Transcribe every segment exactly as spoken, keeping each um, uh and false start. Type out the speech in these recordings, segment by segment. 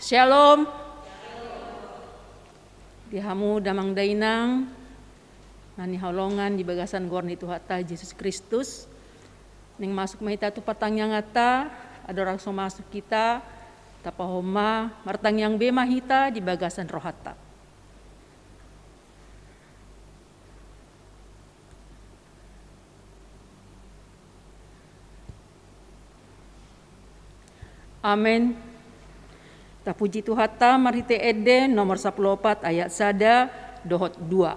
Shalom. Di hamu damang dainang na hinaholongan di bagasan goar ni Tuhanta Jesus Kristus, naeng masuk ma hita tu partangianganta. Andorang so masuk hita, tapahohom ma, martangiang be ma hita di bagasan rohanta. Amen. Tapuji Tuhanta marhite Ende nomor sampulu opat ayat sada dohot dua.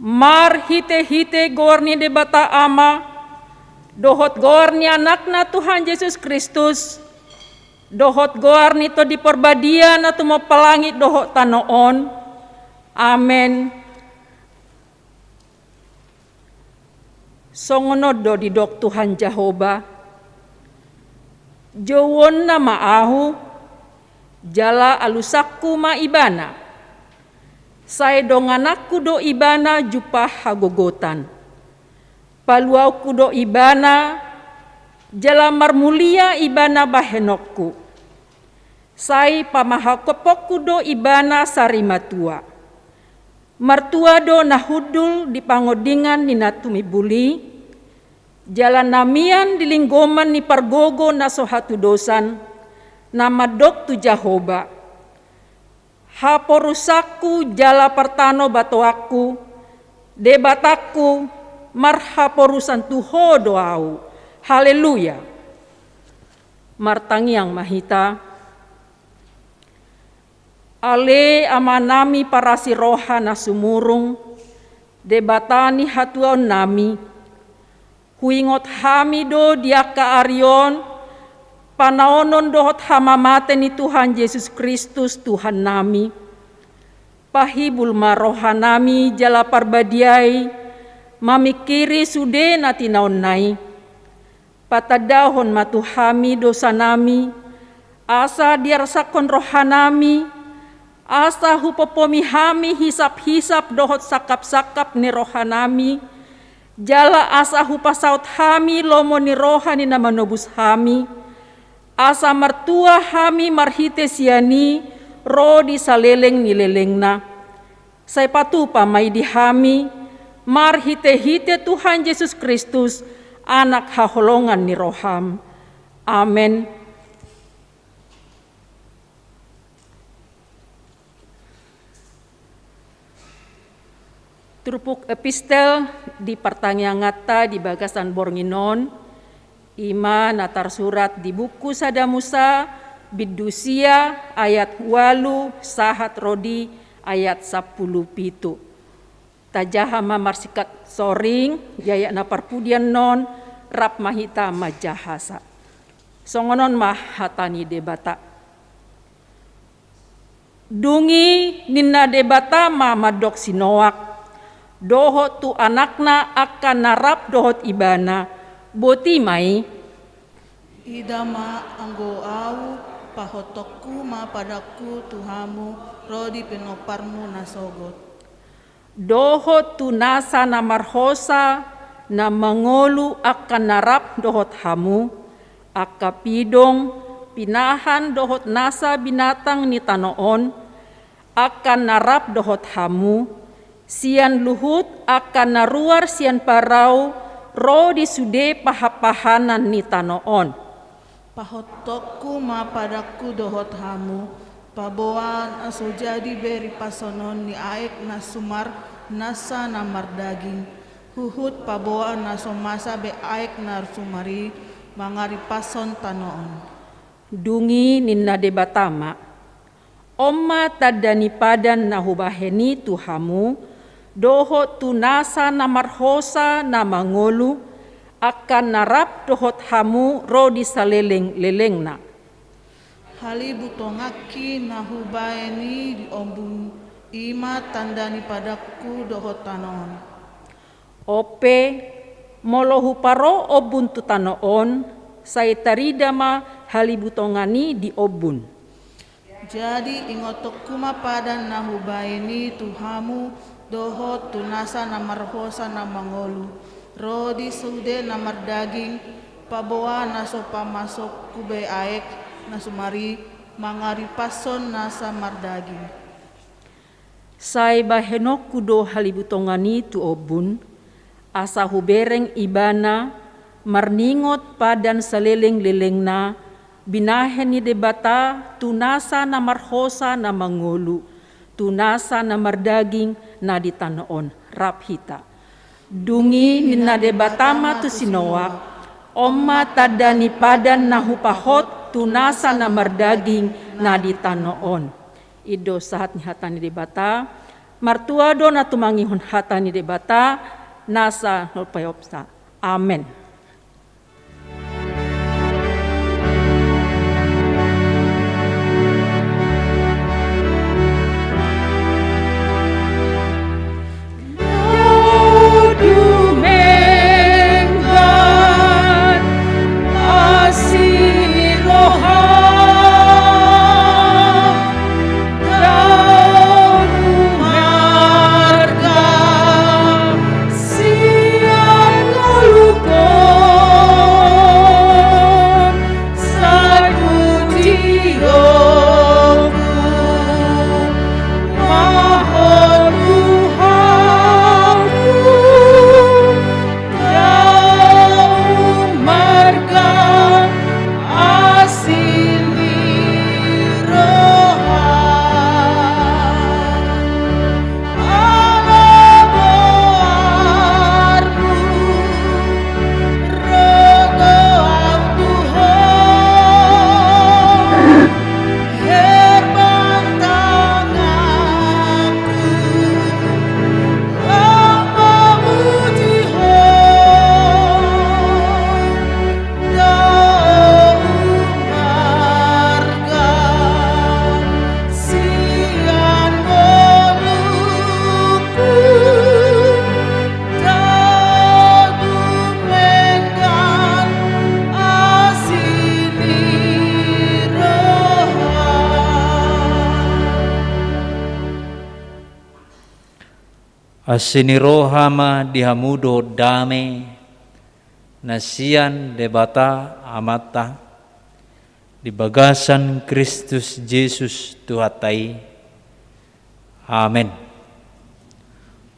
Marhitehite goar ni Debata Ama, dohot goar ni Anakna Tuhan Jesus Kristus, dohot goar ni Tondi Parbadia na tumompa langit dohot tano on. Amen. Songon on do didok Tuhan Jahowa: Jouonna ma Ahu, jala alusanku ma Ibana. Sai dongananku do Ibana jumpang hagogotan. Paluaonku do Ibana, jala marmulia Ibana bahenonku. Sai pamahomhomku do Ibana sarimatua. Martua do na hundul di pangondingan ni na tumimbul i, jala na mian di linggoman ni pargogo na so hatudosan, na mandok tu Jahowa: Haporusanku jala partanobatoanku, Debatangku, marhaporusan tu Ho do ahu. Haleluya. Martangiang ma hita. Ale Amanami parasi roha na sumurung, Debata ni hatuaonnami, huingot hami do di angka ari on panaonon dohot hamamate ni Tuhan Jesus Kristus Tuhannami. Pahibul ma rohanami jala parbadiai mamingkiri sude na tinaonna i. Patandahon ma tu hami dosanami, asa diarsakhon rohanami, asa hupopomhi hami hisaphisap dohot sangkapsangkap ni rohanami, jala asa hupasaut hami lomo ni roha ni na manobus hami, asa martua hami marhite sian i ro di saleleng ni lelengna. Sai patupa ma i di hami, marhitehite Tuhan Jesus Kristus, Anak haholongan ni roham. Amen. Turpuk epistel di partangianganta di bagasan borngin on, i ma na tarsurat di buku Sada Musa, bindu sia, ayat ualu sahat ro di ayat sampulu pitu. Tajaha ma marsingkat soring, di ayat na parpudi annon, rap ma hita manjahasa. Songon on ma hata ni Debata. Dung i ninna Debata ma mandok si Noak, dohot tu anakna angka na rap dohot ibana, boti ma i. Ida ma anggo ahu, pahotongku ma padanku tu hamu, ro di pinomparmu na sogot. Dohot tu nasa na marhosa, na mangolu angka na rap dohot hamu, angka pidong, pinahan dohot nasa binatang ni tano on, angka na rap dohot hamu, sian luhut angka na ruar sian parau ro di sude pahanpahanan ni tano on. Pahotongku ma padanku dohot hamu, paboa na so jadi be ripasonon ni aek na sumar nasa na mardaging, huhut paboa na so masa be aek na sumar i mangaripashon tano on. Dung i ninna Debata ma: On ma tanda ni padan na hubahen i tu hamu, dohot tu nasa na marhosa na mangolu, angka na rap dohot hamu ro di salelenglelengna. Halibutonganki na hubahen i di ombun, i ma tanda ni padanku dohot tano on. Onpe, molo huparo ombun tu tano on, sai tarida ma halibutongan i di ombun. Jadi ingotonku ma padan na hubahen i tu hamu, dohot tu nasa na marhosa na mangolu, ro di sude na mardaging, paboa na so pamasokku be aek na sumar i mangaripashon nasa mardaging. Sai bahenonku do halibutongan i tu ombun, asa hubereng ibana marningot padan salelenglelengna, binahen ni Debata tu nasa na marhosa na mangolu, tu nasa na mardaging na di tano on. Rap hita. Dung i ninna Debata ma tu si Noak: On ma tanda ni padan na hupahot tu nasa na mardaging na di tano on. I do sahat ni hata ni Debata. Martua do na tumangihon hata ni Debata nasa na paeopsa. Amen. Asi ni roha ma di hamu dohot dame na sian Debata Amanta di bagasan Kristus Jesus Tuhanta i. Amen.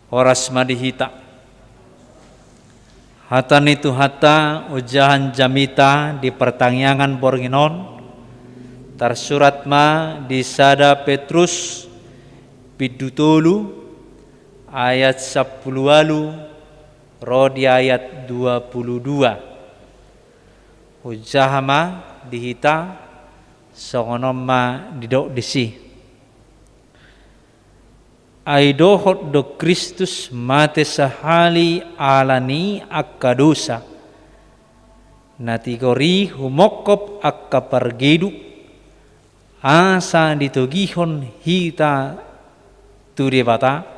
Horas ma di hita. Hata ni Tuhanta ojahan jamita di partangiangan borngin on, tarsurat ma di sada Petrus bindu tolu ayat sampulu ualu ro di ayat dua pulu dua. Hujaha ma di hita, songon on ma didok disi. Ai dohot do Kristus mate sahali ala ni angka dosa, na tigor i humongkop angka pargeduk, asa ditogihon hita tu Debata.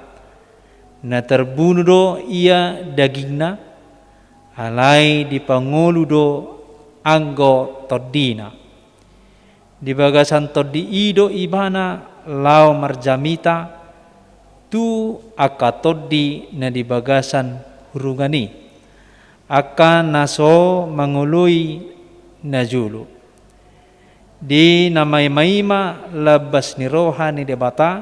Na tarbunu do ia dagingna, alai dipangolu do anggo tondina. Di bagasan tondi i do ibana laho marjamita tu angka tondi na di bagasan hurungan i, angka na so mangoloi na jolo. Di na maimaima lambas ni roha ni Debata,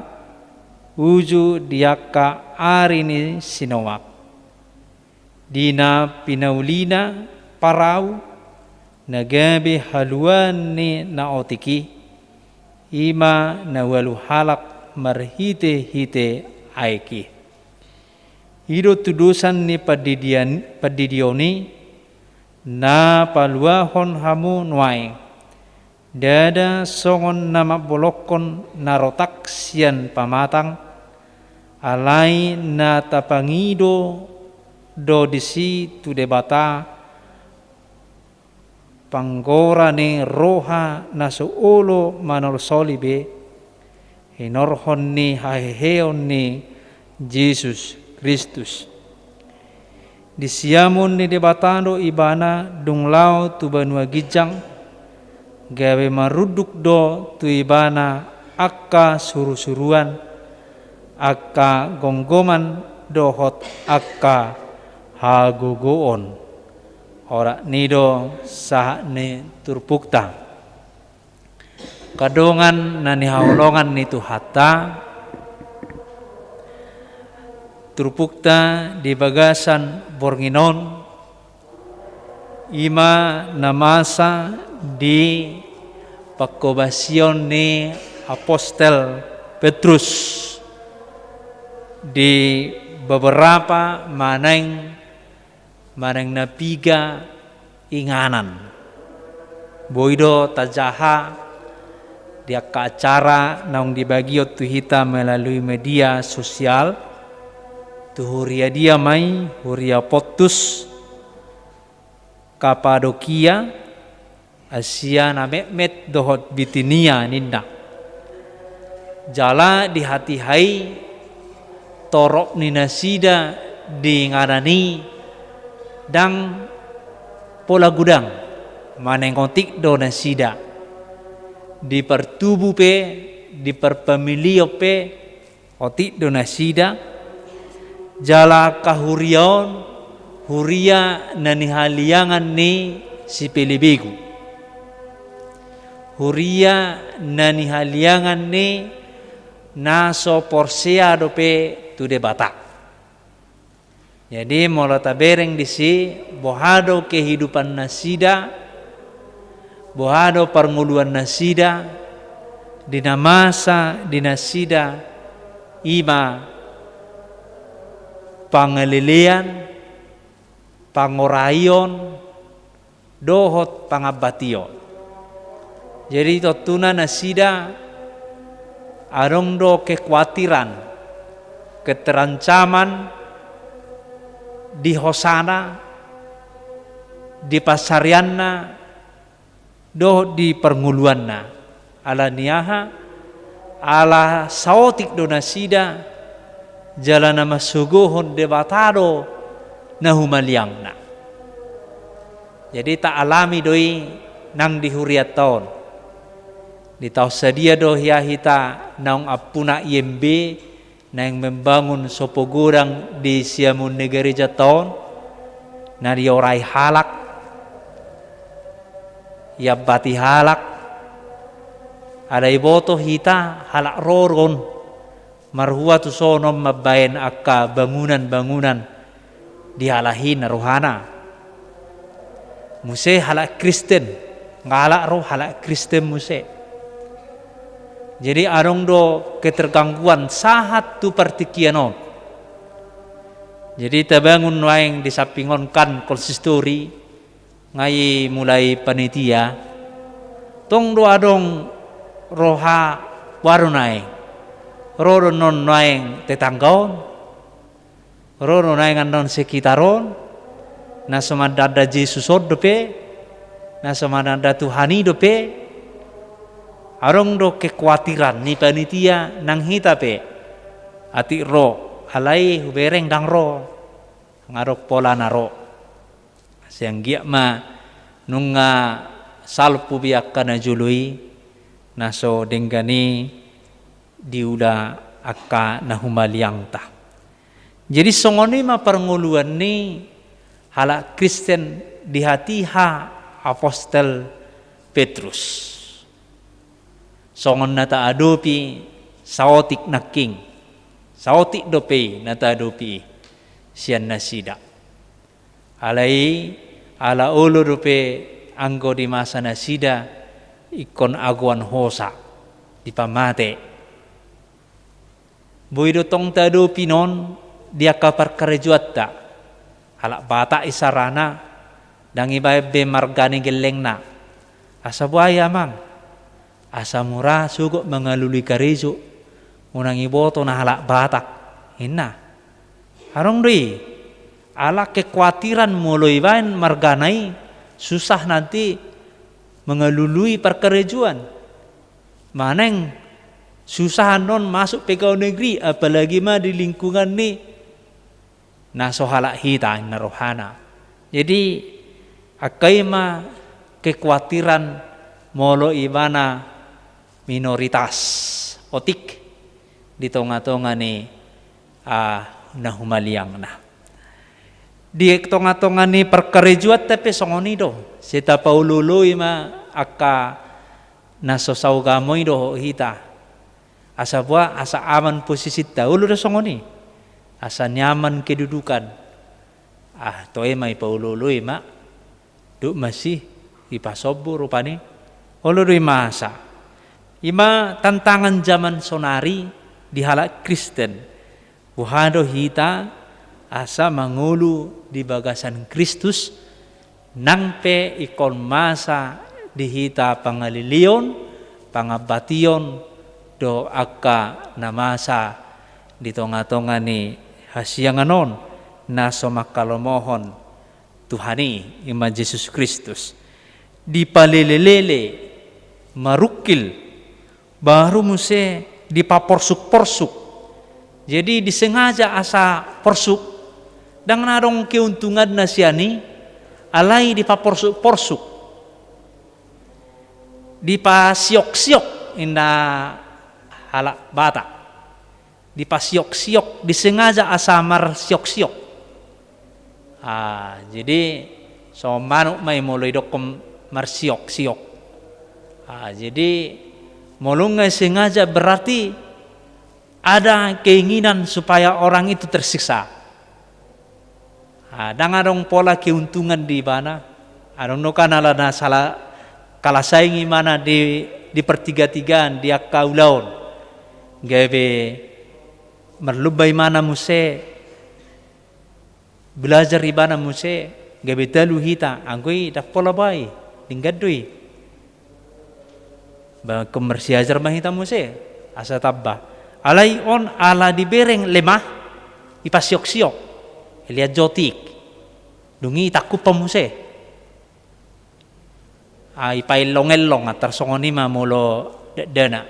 uju di angka ari ni si Noak. Di na pinaulina parau, na gabe haluaon ni na otik i, i ma na ualu halak marhitehite aek i. I do tudosan ni pandidian, pandidion i, na paluahon hamu nuaeng. Ndada songon na mambolongkon na rotak sian pamatang, alai na tapangido do disi tu Debata, panggora ni roha na so olo manolsoli be, hinorhon ni haheheon ni Jesus Kristus. Di siamun ni Debata do ibana dung laho tu banua ginjang, gabe marunduk do tu ibana angka surusuruan, angka gomgoman dohot angka hagogoon. Orat ni do sahat ni turpukta. Angka dongan na nihaholongan ni Tuhanta, turpukta di bagasan borngin on, i ma na masa di pangkobasion ni apostel Petrus di beberapa manang manang na piga inganan. Boi do tajaha di angka acara naung dibagihon tu hita melalui media sosial, tu huria dia ma i, huria Pontus, Kapadokia, Asia na metmet dohot Bitinia ninna. Jala di hatiha i torop ni nasida di inganan i ndang pola godang manang otik do nasida. Di partubu pe, di parpamilion pe, otik do nasida, jala angka huria on, huria na nihaliangan ni sipelebegu. Huria na nihaliangan ni na so porsea dope tu Debata. Jadi, molo tabereng disi, boha do kehidupan nasida, boha do parngoluan nasida, di na masa di nasida, i ma pangalelean, pangoraion, dohot pangambation. Jadi tontuna nasida adong do kekuatiran, keterancaman di hosana, di pansarianna, dohot di parngoluanna. Ala ni aha? Ala saotik do nasida, jala na mansogohon Debata do na humaliangna. Jadi taalami do i nang di hurianta on. Di taon sadia do hea hita naung ampuna I M B, naeng membangun sopo godang di siamun ni garejanta on, na diorai halak, iambati halak, ala iboto hita halak ro do on, marhua tuson on mambaen angka bangunan-bangunan di halak i na rohana. Muse halak Kristen, nga halak ro halak Kristen muse. Jadi adong do ketergangguan sahat tu partingkian on. Jadi tabangun nuaeng di samping on kan konsistori, nga i mulai panitia. Tong do adong roha, boha do nuaeng. Ro do non nuaeng tetangga on. Ro do nuaeng annon sekitar on, na so mandanda Jesus on dope, na so mandanda Tuhan i dope. Adong do kekuatiran ni panitia nang hita pe. Atik ro, alai hubereng ndang ro. Nga adong polana ro. Sai anggiat ma Nunga salpu be angka na jolo i, na so denggan i diula angka na humaliangta. Jadi songon i ma parngoluan ni halak Kristen di hatiha apostel Petrus. Songon na taadopi saotik nangkin, saotik dope i na taadopi i sian nasida. Alai ala olo dope anggo di masa nasida ingkon agoan hosa, dipamate. Boi do tong taadopi non di angka parkarejoanta. Halak Batak isarana, ndang ibaen be marga ni gellengna. Asa boha i amang, asa mura sogot mangalului karejo, unang iboto na halak Batak, ninna. Adong do i, ala kekuatiran molo ibaen margana i, susah nanti mangalului parkarejoan. Manang susah annon masuk pegawai negeri, apalagi ma di lingkungan ni na so halak hita, ninna rohana. Jadi angka i ma kekuatiran molo ibana minoritas otik di tonga-tonga ni, ah, na humaliangna. Di tonga-tonga ni parkarejoanta pe songon i do, sai tapaolo-oloi ma angka na so saugamo i dohot hita. Asa boha, asa aman posisinta, olo do songon i. Asa nyaman kedudukan. Ah, toe ma ipaolo-oloi ma. Duk masi ipasombu rupani. Olo do i masa. I ma tantangan jaman sonari di halak Kristen. Boha do hita asa mangolu di bagasan Kristus, nang pe ingkon masa di hita pangalilion, pangambation, dohot angka na masa di tonga-tonga ni hasiangan on, na so mangkalomohon Tuhan i, i ma Jesus Kristus. Dipalele-lele, marungkil, baru muse dipaporsuk-porsuk. Jadi disengaja asa porsuk, ndang na adong keuntunganna sian i, alai dipaporsuk-porsuk. Dipasiok-siok, ninna halak Batak. Dipasiok-siok, disengaja asa marsiok-siok. Ah, jadi so manuk ma i molo idokkon marsiok-siok. Ah, jadi molo nunga sengaja berarti ada keinginan supaya orang itu tersiksa. Ah, ndang adong pola keuntungan di ibana. Adong do kan ala na sala kalasaing ibana di, di partigatigaan, di angka ulaon. Gabe marlumba ibana muse, belajar ibana muse, gabe talu hita, anggo i ndang pola boha i, denggan do i. Ba ingkon marsiajar ma hita muse, asa tamba. Alai on ala dibereng lemah, ipasiok-siok, ilean jotik. Dung i itangkup muse. Ah, ipaellong-ellong, antar songon i ma molo dakdanak.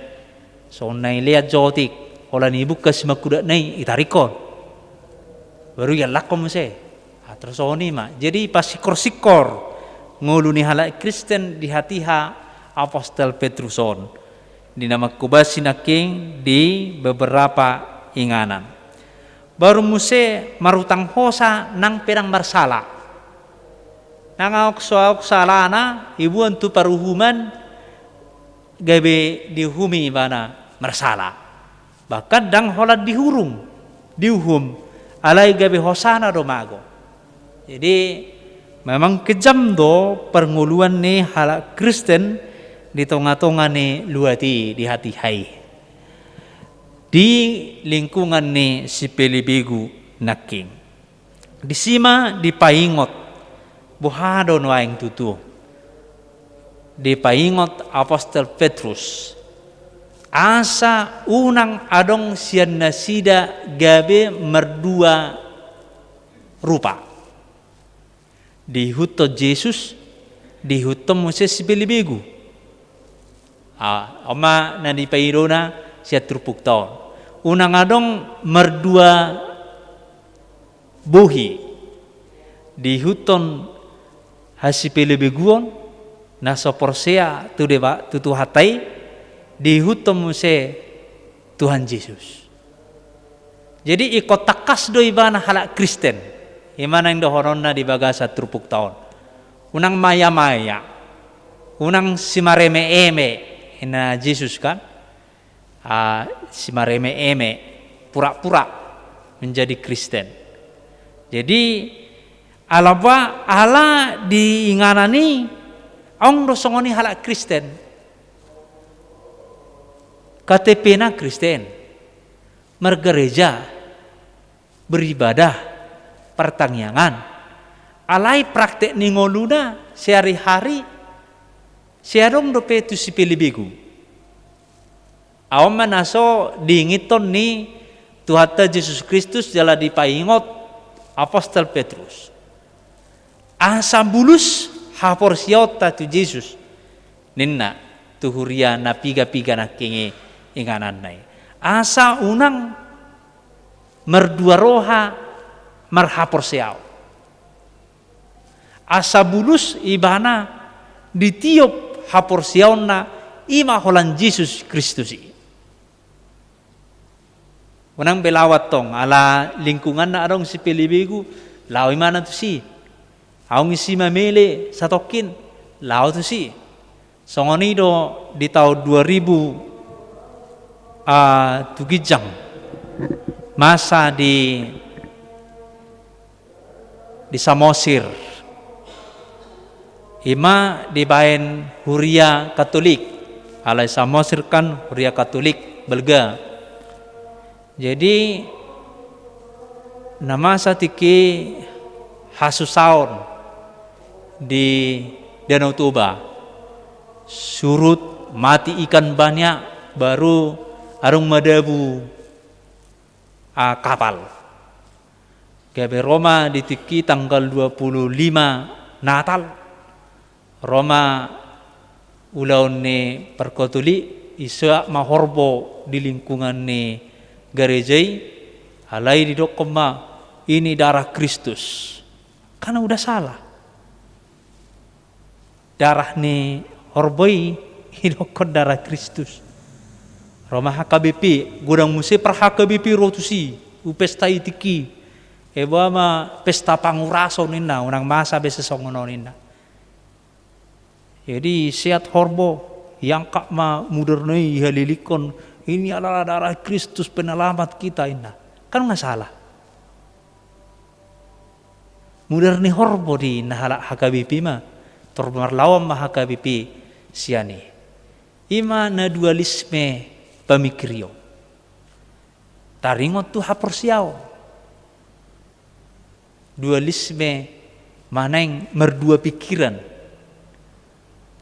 Songon na ilean jotik, holan ibuka simangkudakna i, itarikkon. Baru iallangkon muse. Ah, antar songon i ma. Jadi ipasingkor-singkor ngolu ni halak Kristen di hatiha apostel Petrus on. Di na mangkobasi nangkin di beberapa inganan. Baru muse marutang hosa nang pe ndang marsala. Nang aok so aok salana, iboan tu paruhuman, gabe diuhumi ibana marsala. Bahkan ndang holan dihurung, diuhum, alai gabe hosana do mago. Jadi memang kejam do parngoluan ni halak Kristen di tonga-tonga ni luat i, di hatiha i. Di lingkungan ni sipelebegu nangkin. Disi ma dipaingot, boha do nuaeng tutu. Dipaingot apostel Petrus, asa unang adong sian nasida gabe mardua rupa. Diihuthon Jesus, diihuthon muse sipelebegu. Ah, on ma na dipaidona sian turpukta on. Unang adong mardua bohi. Diihuthon hasipelebeguon, na so porsea tu Deba-, tu Tuhanta i, diihuthon muse Tuhan Jesus. Jadi ingkon tangkas do ibana halak Kristen. I ma naeng dohononna di bagasan turpukta on. Unang maya-maya, unang simareme-eme, ninna Jesus kan. Ah, simareme-eme, pura-pura menjadi Kristen. Jadi, ala ba-, ala di inganan i, adong do songon i halak Kristen. K T P-na Kristen, margereja, beribadah, partangiangan. Alai praktek ni ngoluna sehari-hari, sai adong dope tu sipelebegu. Aha ma na so diingothon ni Tuhanta Jesus Kristus jala dipaingot apostel Petrus. Asa bulus haporseaonta tu Jesus, ninna tu huria na piga-piga nangkin i ingananna i. Asa unang mardua roha marhaporseaon. Asa bulus ibana di tiop haporseaonna, i ma holan Jesus Kristus i. Unang be laho antong, ala lingkunganna adong sipelebegu, laho ibana tusi. Adong i si mamele satongkin, laho tusi. Songon i do di taon dua ribu, ah, tu ginjang. Masa di, di Samosir. I ma dibaen huria Katolik. Alai Samosir kan huria Katolik, balga. Jadi, na masa tingki hasusaon di Danau Toba. Surut, mati ikan banyak, baru adong madabu, ah, kapal. Gabe ro ma di tingki tanggal dua puluh lima Natal. Ro ma ulaon ni parkatolik, isoak ma horbo di lingkungan ni gareja i, alai didokkon ma, "Ini darah Kristus." Kan udah salah. Darah ni horbo i, didokkon darah Kristus. Ro ma H K B P, godang muse par H K B P ro tusi, tu pesta i tingki. Eba ma pesta pangurason ninna, unang masa be sisongon on ninna. Jadi seat horbo, iangkat ma mudarna i, ihalilikkon, "Ini adalah darah Kristus penyelamat kita," ninna. Kan nggak salah. Mudar ni horbo di ninna halak H K B P ma, tor marlaon ma H K B P sian i. I ma na dualisme pamikirion. Taringot tu haporseaon. Dualisme, manang mardua pikiran.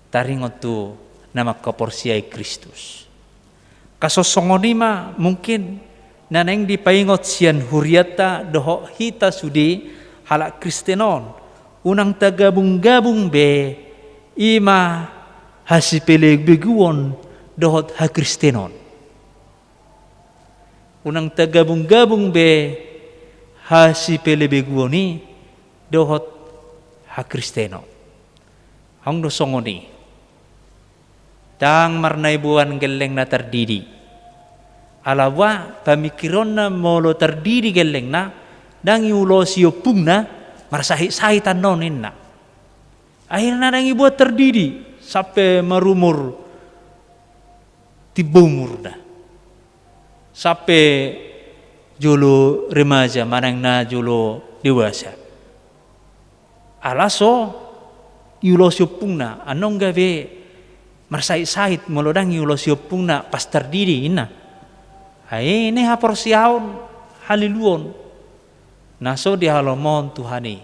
Taringot tu na mangkaporseai Kristus. Kasosongon i ma mungkin na naeng dipaingot sian hurianta dohot hita sude halak Kristen on. Unang tagabunggabung be i ma hasipelebeguon dohot hakristenon. Unang tagabunggabung be hasipelebeguon i dohot hakristenon. Adong do songon i. Ndang marnaiboan gellengna tardidi. Ala ba pamikironna molo tardidi gellengna, ndang iulosi ompungna, marsahit-sahit annon ninna. Akhirna ndang iboan tardidi, sampe marumur timbo umurna. Sampe jolo remaja, manang na jolo dewasa. Ala so iulosi ompungna, annon gabe marsahit-sahit molo ndang iulosi ompungna pas tardidi ninna. Ai ini haporseaon, haliluon. Na so dihalomohon Tuhan i.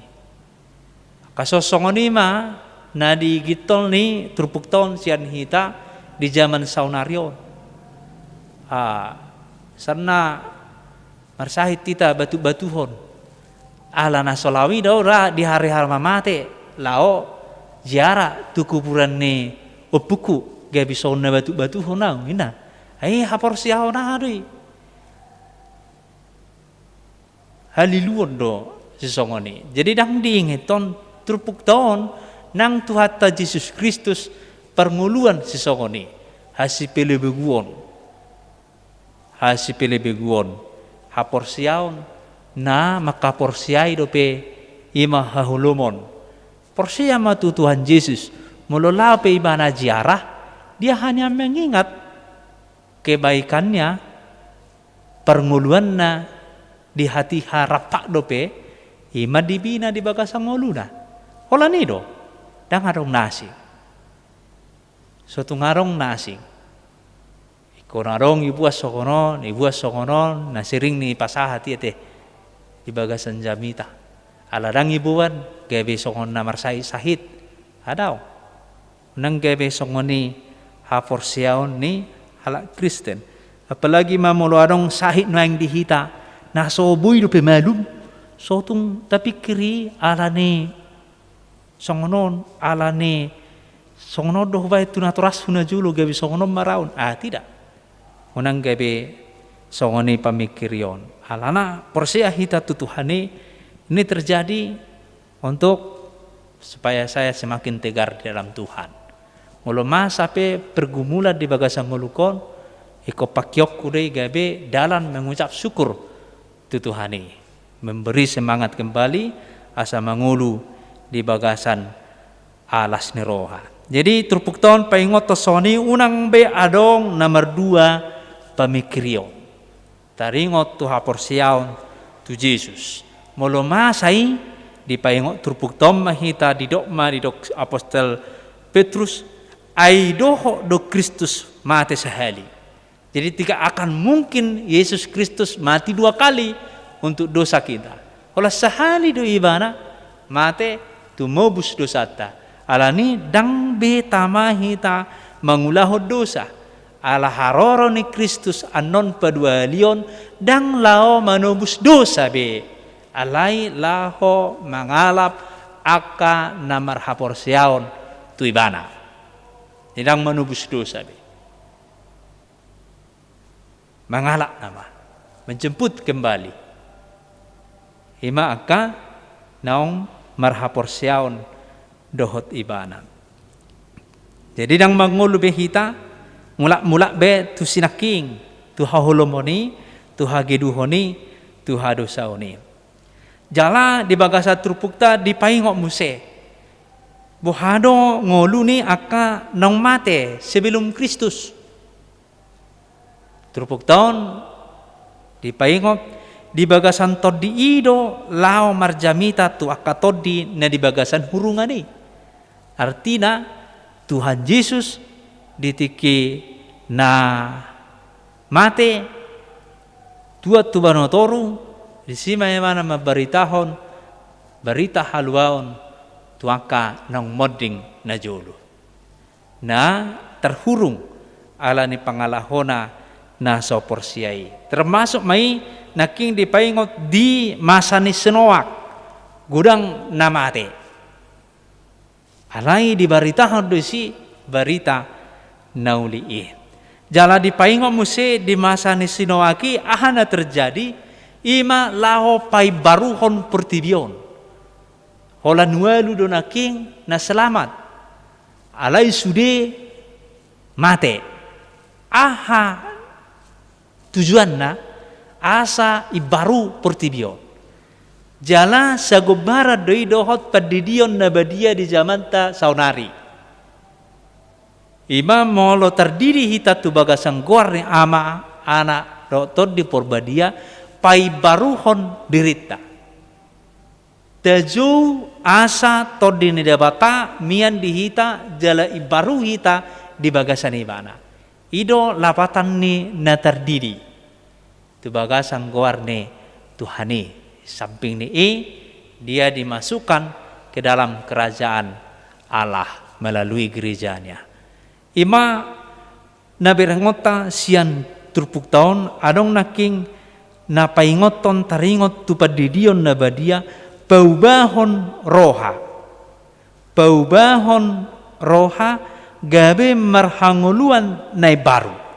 Kasosongon i ma na diingot ni turpukta on sian hita di jaman saonari on. Ah, sanna marsahit hita batu-batuhon. Ala na so laho i do ra di hari-hari mamate, laho ziarah tu kuburan ni ompungku, gabe songon na batu-batuhon au, ninna. Ai haporseaon aha do i. Haliluon do sisongon i. Jadi ndang diingothon turpukta on Nang Tuhanta Jesus Kristus parngoluan sisongon i, hasipelebeguon. Hasipelebeguon, haporseaon, na mangkaporseai dope i ma haholomon. Porsea ma tu Tuhan Jesus, molo laho pe ibana ziarah, dia hanya mengingat kebaikannya, parngoluanna di hatiha rampak dope, i ma dibina di bagasan ngoluna. Holan i do, ndang adong na asing. So tung adong na asing. Ingkon adong ibuan songon on, ibuan songon on, na sering ni pasahat i ate di bagasan jamita. Ala ndang ibuan, gabe songon na marsahit-sahit. Adong. Unang gabe songon i haporseaon ni halak Kristen. Apalagi ma molo adong sahit nuaeng di hita, na so boi dope malum, so tung tapikir i ala ni songon on, ala ni songon on do hubaen tu natorashu na jolo gabe songon on ma raon. Ah, tidak. Unang gabe songon i pamikirion. Alana porsea hita tu Tuhan i, ini terjadi untuk supaya saya semakin tegar di dalam Tuhan. Molo masa pe pergumulan di bagasan ngolungkon, ingkon pangkeonku do i gabe dalan mengucap syukur tu Tuhan i. Memberi semangat kembali asa mangolu di bagasan alas ni roha. Jadi turpukta on paingothon songon i, unang be adong na mardua pamikirion. Taringot tu haporseaon tu Jesus. Molo masa i, dipaingot turpukta on ma hita, didok ma, didok apostel Petrus, ai dohot do Kristus mate sahali. Jadi tidak akan mungkin Yesus Kristus mati dua kali untuk dosa kita. Holan sahali do ibana mate tumobus dosanta. Alani ndang be tama hita mangulahon dosa. Ala haroro ni Kristus annon paduahalion ndang laho manobus dosa be. Alai laho mangalap angka na marhaporseaon tu ibana. Ndang manobus dosa be. Mangalap nama, menjemput kembali. I ma angka naung marhaporseaon dohot ibana. Jadi ndang mangolu be hita mulak-mulak be tu sinangkin, tu haholomon i, tu hageduhon i, tu hadosaon i. Jala di bagasan turpukta dipaingot muse, boha do ngolu ni angka naung mate sebelum Kristus. Turpukta on dipaingot, di bagasan tondi i do laho marjamita tu angka tondi na di bagasan hurungan i. Artina, Tuhan Jesus di tingki na mate, tuat tu banua toru, disi ma ibana mambaritahon barita haluaon tu angka naung monding na jolo. Na tarhurung ala ni pangalahona na so porsea i. Termasuk ma i nangkin dipaingot di masa ni si Noak, godang na mate. Alai dibaritahon do disi barita na uli i. Jala dipaingot muse di masa ni si Noak i aha na terjadi, i ma laho paimbaruhon portibi on. Holan ualu do nangkin na selamat. Alai sude mate. Aha tujuanna? Asa imbaru portibi on. Jala sagombaran do i dohot pandidion na badia di jamanta saonari. I ma molo tardidi hita tu bagasan goar ni Ama, Anak dohot Tondi Porbadia, paimbaruhon dirinta. Tajou asa Tondi ni Debata mian di hita jala imbaru hita di bagasan ibana. I do lapatan ni na tardidi tu bagasan goar ni Tuhan i. Samping ni i, dia dimasukkan ke dalam kerajaan Allah melalui gerejanya. I ma na binahenonta sian turpukta on, adong nangkin na paingothon taringot tu pandidion na badia, paubahon roha. Paubahon roha gabe marhangoluan na imbaru.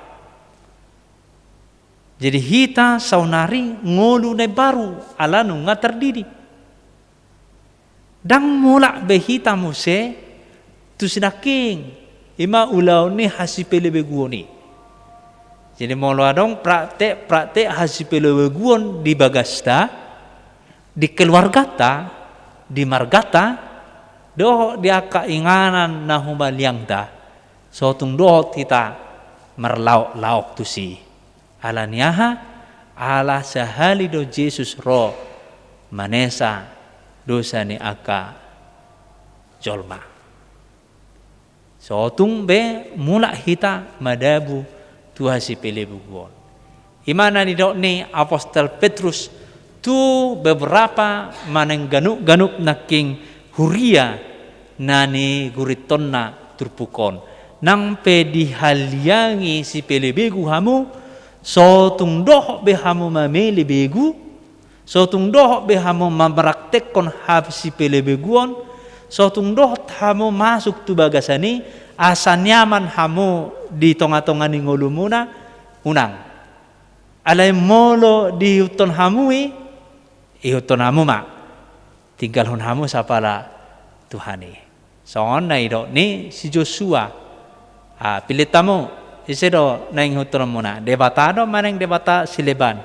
Jadi hita saonari ngolu na imbaru, ala nunga tardidi. Ndang mulak be hita muse tu sinangkin, i ma ulaon ni hasipelebeguon i. Jadi molo adong praktek-praktek hasipelebeguon di bagasta, di keluargata, di margata, dohot di angka inganan na humaliangta, so tung dohot hita marlaok-laok tusi. Ala ni aha? Ala sahali do Jesus ro manesa dosa ni angka jolma. So tung be mulak hita madabu tu hasipelebeguon. I ma na nidok ni apostel Petrus tu beberapa manang ganup-ganup nangkin huria na nigurithonna turpuk on. Nang pe dihaliangi sipelebegu hamu, so tung dohot be hamu mamele begu, so tung dohot be hamu mambraktekkon hasipelebeguon, so tung dohot hamu masuk tu bagasan i, asa nyaman hamu di tonga-tonga ni ngolumuna, unang. Alai molo diihuthon hamu i, ihuthon hamu ma. Tinggalhon hamu sapala Tuhan i. Songon na nidok ni si Josua. Ah, pillit hamu, ise do naeng ihuthonmuna? Debata do manang debata sileban?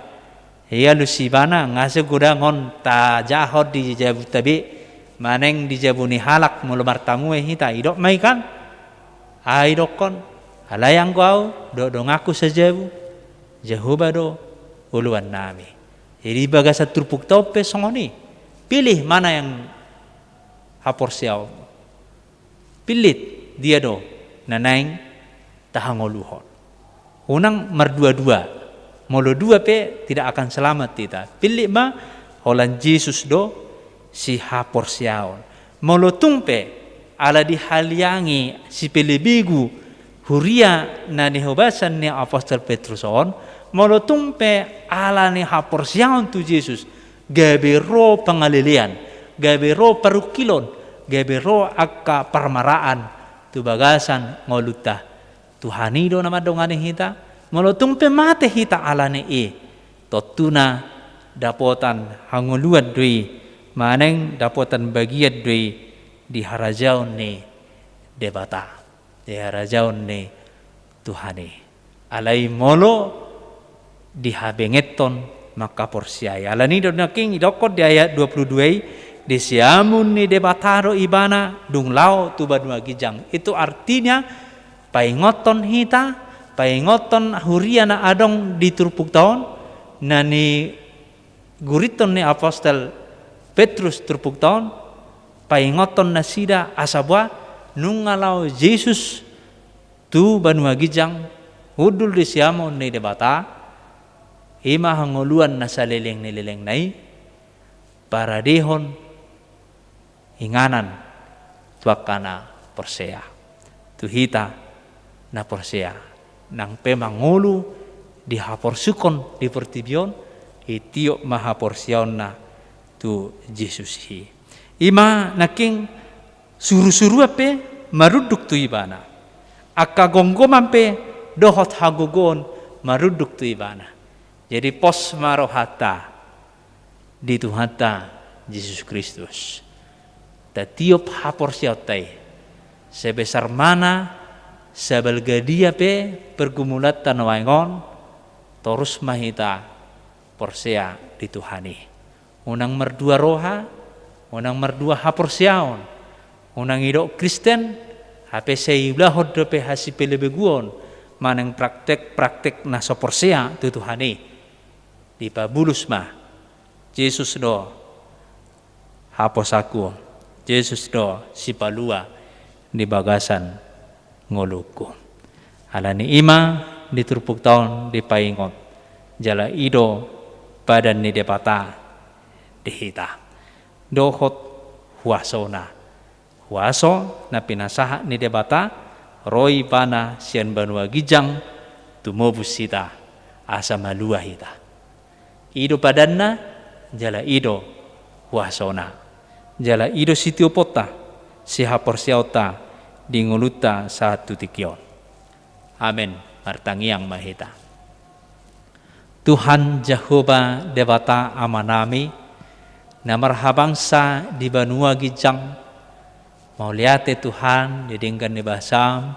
Ia alusi ibana, nga sai godang on tajahon di jabuta be, manang di jabu ni halak molo martamue hita, idok ma i kan? Ai idokkon, alai anggo au, dohot donganku sajabu, Jahowa do oloannami. Jadi bagasan turpukta on pe songon i. Pilih mana yang haporseaonmu. Pillit, dia do na naeng tahangoluhon. Unang mardua-dua. Molo dua pe tidak akan selamat hita. Pillit ma, holan Jesus do sihaporseaon. Molo tung pe ala dihaliangi sipelebegu huria na nihobasan ni apostel Petrus on, molo tung pe ala ni haporseaon tu Jesus, gabe ro pangalelean, gabe ro parungkilon, gabe ro angka parmaraan tu bagasan ngolunta. Tuhan i do na mandongani hita, molo tung pe mate hita ala ni i, tontuna dapotan hangoluan do i, manang dapotan bagian do i di harajaon ni Debata, di harajaon ni Tuhan i. Alai molo dihabengeton mangkaporseai. Ala ni do nangkin idokkon di ayat dua puluh dua i, di siamun ni Debata do ibana dung laho tu banua ginjang. Itu artinya, paingothon hita, paingothon huria na adong di turpukta on, na nigurithon ni apostel Petrus turpukta on, paingothon nasida asa boha, nunga laho Jesus tu banua ginjang, hundul di siamun ni Debata, i ma hangoluan na saleleng ni lelengna i, paradehon inganan tu angka na porsea. Tu hita na porsea, nang pe mangolu dihaporsuhon di portibi on, itiop ma haporseaonna tu Jesus i. I ma nangkin surusuruan pe marunduk tu ibana. Angka gomgoman pe dohot hagogoon marunduk tu ibana. Jadi pos ma rohanta di Tuhanta Jesus Kristus. Tatiop haporseaonta i. Sebesar mana, sabalga dia pe pergumulanta nuaeng on, torus ma hita porsea di Tuhan i. Unang mardua roha, unang mardua haporseaon, unang idok Kristen, hape sai iulahon dope hasipelebeguon, manang praktek-praktek na so porsea tu Tuhan i. Dipabulus ma, Jesus do haposanku, Jesus do sipalua di bagasan ngolungku. Ala ni i ma di turpukta on dipaingot, jala i do padan ni Debata di hita. Dohot huasona. Huaso na pinasahat ni Debata, ro ibana sian banua ginjang, tumobus hita, asa malua hita. I do padanna, jala i do huasona. Jala i do sitioponta, sihaporseaonta, di ngolunta sahat tu tingki on. Amen. Martangiang ma hita. Tuhan Jahowa Debata Amanami, Na marhabangsa di banua ginjang, mauliate Tuhan di denggan ni basaM,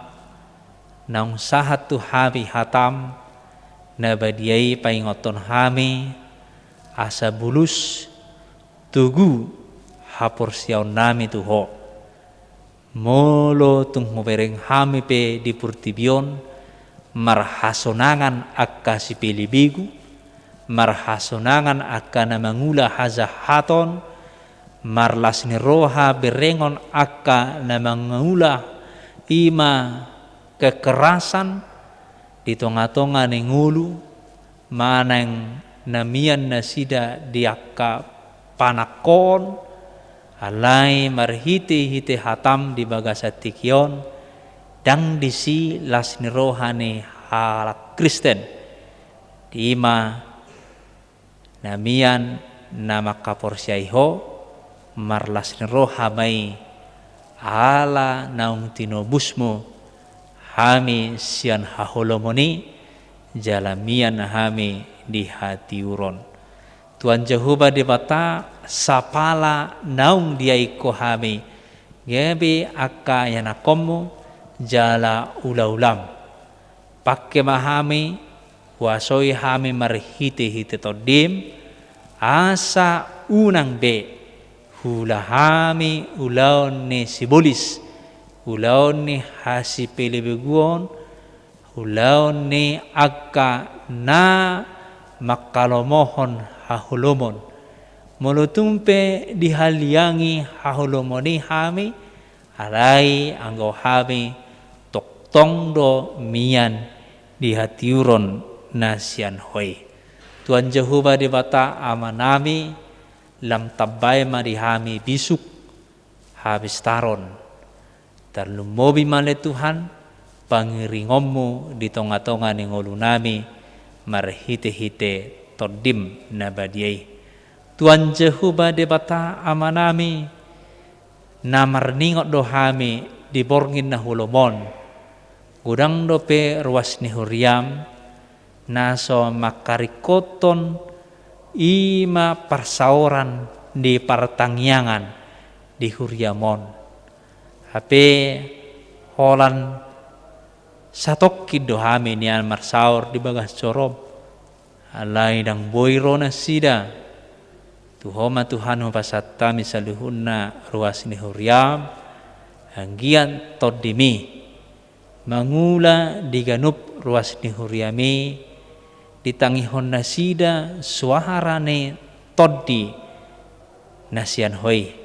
naung sahat tu hami hataM, na badia i paingothon hami, asa bulus, togu, haporseaonnami tu Ho. Molo tung hubereng hami pe di portibi on, marhasonangan angka sipelebegu, marhasonangan angka na mangula hajahaton, marlas ni roha berengon angka na mangula i ma kekerasan di tonga-tonga ni ngolu, manang na mian nasida di angka panangkoon, alai marhite-hite hataM di bagasan tingki on, ndang disi las ni roha ni halak Kristen, di i ma na mian na mangkaporseai Ho, marlas ni roha ma i, ala naung tinobusMu hami sian haholomon i, jala mian hami di hatiuron. Tuhan Jahowa Debata, sapala naung diain Ho hami, gabe angka ianakhonMu, jala ula-ulaM. Pangke ma hami, kuasoi hami marhite-hite TondiM, asa unang be huula hami ulaon ni sibolis, ulaon ni hasipelebeguon, ulaon ni angka na manghalomohon haholomon. Molo tung pe dihaliangi haholomon i hami, alai anggo hami tongtong do mian di hatiuron na sian Ho i. Tuhan Jahowa Debata Amanami, lam tambai ma di hami bisuk, habistaron. Tarlumobi ma ale Tuhan, pangiringonMu di tonga-tonga ni ngolunami, marhite-hite TondiM na badia i. Tuhan Jahowa Debata Amanami, na marningot do hami di borngin na holom on. Godang dope ruas ni huriaM, na so mangkaringkothon i ma parsaoran di partangiangan di huriaM on. Hape holan satongkin do hami nian marsaor di bagas joroM. Alai ndang boi ro nasida. Tu Ho ma Tuhan hupasahat hami saluhutna ruas ni huriaM, anggiat TondiMi mangula di ganup ruas ni huriaMi, ditangihon nasida suara ni Tondi na sian Ho i.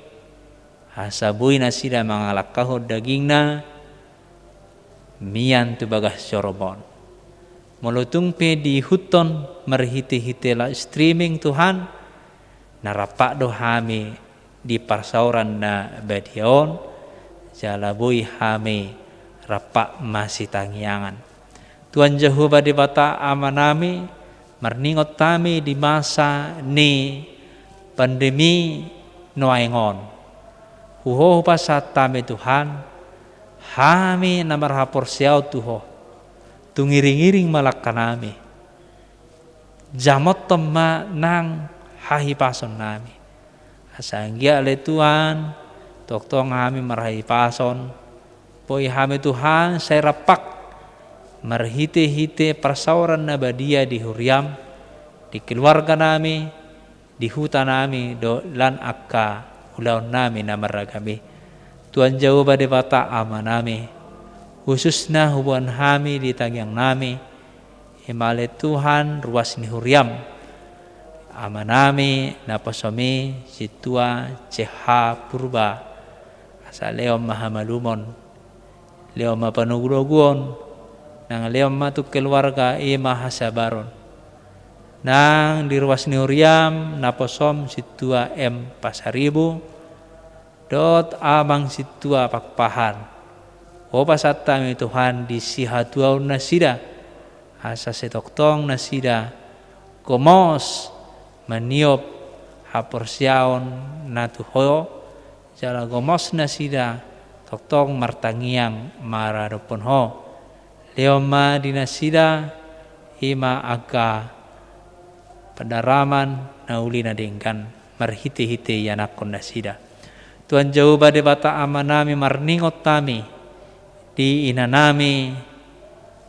Asa boi nasida mangalangkahon dagingna mian tu bagas joroM on. Molo tung pe diihuthon marhite-hite live streaming Tuhan, na rampak do hami di parsaoran na badia on, jala boi hami rampak masitangiangan. Tuhan Jahowa Debata Amanami, marningot hami di masa ni pandemi nuaeng on. Tu Ho hupasahat hami Tuhan, hami na marhaporseaon tu Ho, tung iring-iring ma langkanami. Jamothon ma nang hahipasonnami. Asa anggiat ale Tuhan, tongtong hami marhahipason, boi hami Tuhan sai rampak marhite-hite parsaoran na badia di huriaM, di keluarganami, di hutanami dohot lan angka ulaonnami na marragam i. Tuhan Jahowa Debata Amanami, hususna huboan hami di tangiangnami, i ma ale Tuhan ruas ni huriaM, Amanami naposoMi Sintua C H Purba, asa lehon ma hamalumon, lehon ma panogunoguon, nang lehon ma tu keluarga i ma hasabaron. Nang di ruas ni huriaM naposoM Sintua M Pasaribu, dohot Amang Sintua Pakpahan. Hupasahat hami Tuhan di sihatuaon nasida, asa sai tongtong nasida gomos maniop haporseaon na tu Ho, jala gomos nasida tongtong martangiang maradophon Ho. Lehon ma di nasida i ma angka pandaraman na uli na denggan. marhite-hite ianakhon nasida. Tuhan Jahowa Debata Amanami, marningot hami di inanami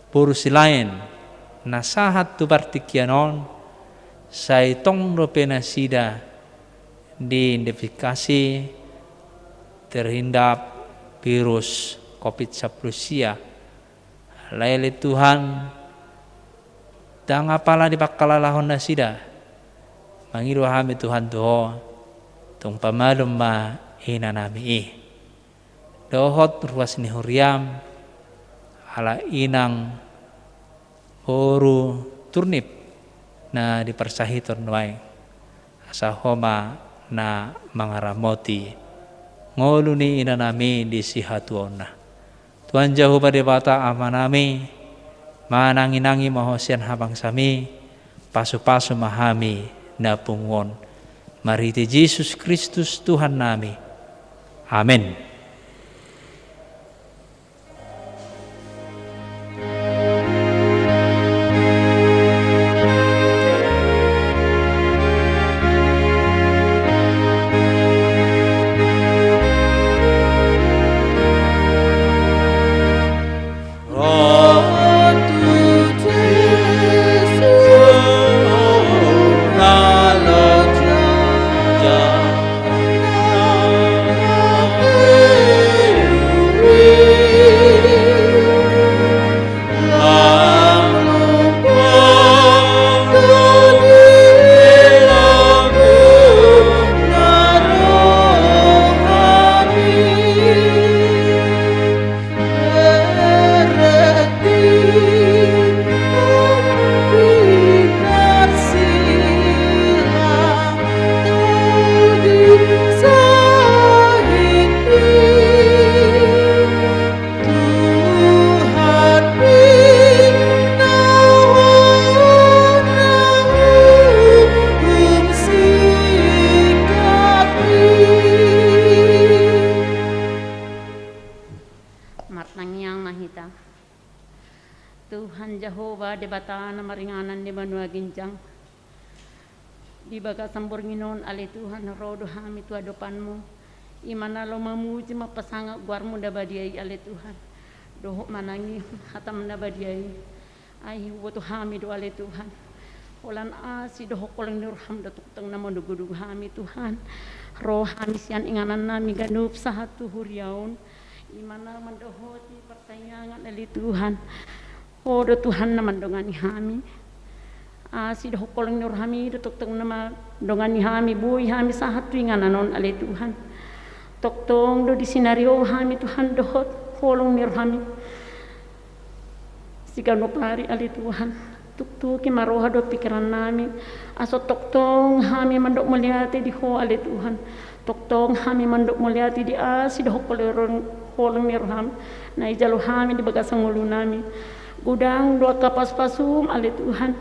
boru Silaen na sahat tu partingkian on, sai tong dope nasida diidentifikasi terhindap virus covid sampulu sia. Alai ale Tuhan, ndang apala dipanghalalahon nasida, mangido hami Tuhan tu Ho, tung pamalum ma inanami i dohot ruas ni huriam, ala inang boru Turnip na diparsahiton nuaeng, asa Ho ma na mangaramoti ngolu ni inanami di sihatuaonna. Tuhan Jahowa Debata Amanami, manangi-nangi ma Ho sian habangsami, pasu-pasu ma hami na pungu on. Marhite Jesus Kristus Tuhannami. Amen. Martangiang ma hita. Tuhan Jahowa, Debata na maringanan di banua ginjang, di bagasan borngin on, ale Tuhan, ro do hami tu adopanmu, i ma na laho mamuji, mampasangap goarmu na badia i, ale Tuhan, dohot manangihon hatam na badia i. Ai huboto hami do, ale Tuhan, holan asi dohot holong ni roham do tongtong na manogunogu hami, Tuhan. Ro hami sian inganannami ganup sahat tu huria on, i ma na mandohoti partangiangan, ale Tuhan. Ho do Tuhan na mandongani hami. Asi dohot holong ni roham i do tongtong na mandongani hami, boi hami sahat tu inganan on, ale Tuhan. Tongtong do disi na ro hami, Tuhan, dohot holong ni roham i siganup ari, ale Tuhan. Tuktuki ma roha dohot pingkirannami, asa tongtong hami mandok mauliate di Ho, ale Tuhan. Tongtong hami mandok mauliate di asi dohot holong, holong ni roham na dijalo hami di bagasan ngolunami. Godang do angka pasupasum, ale Tuhan,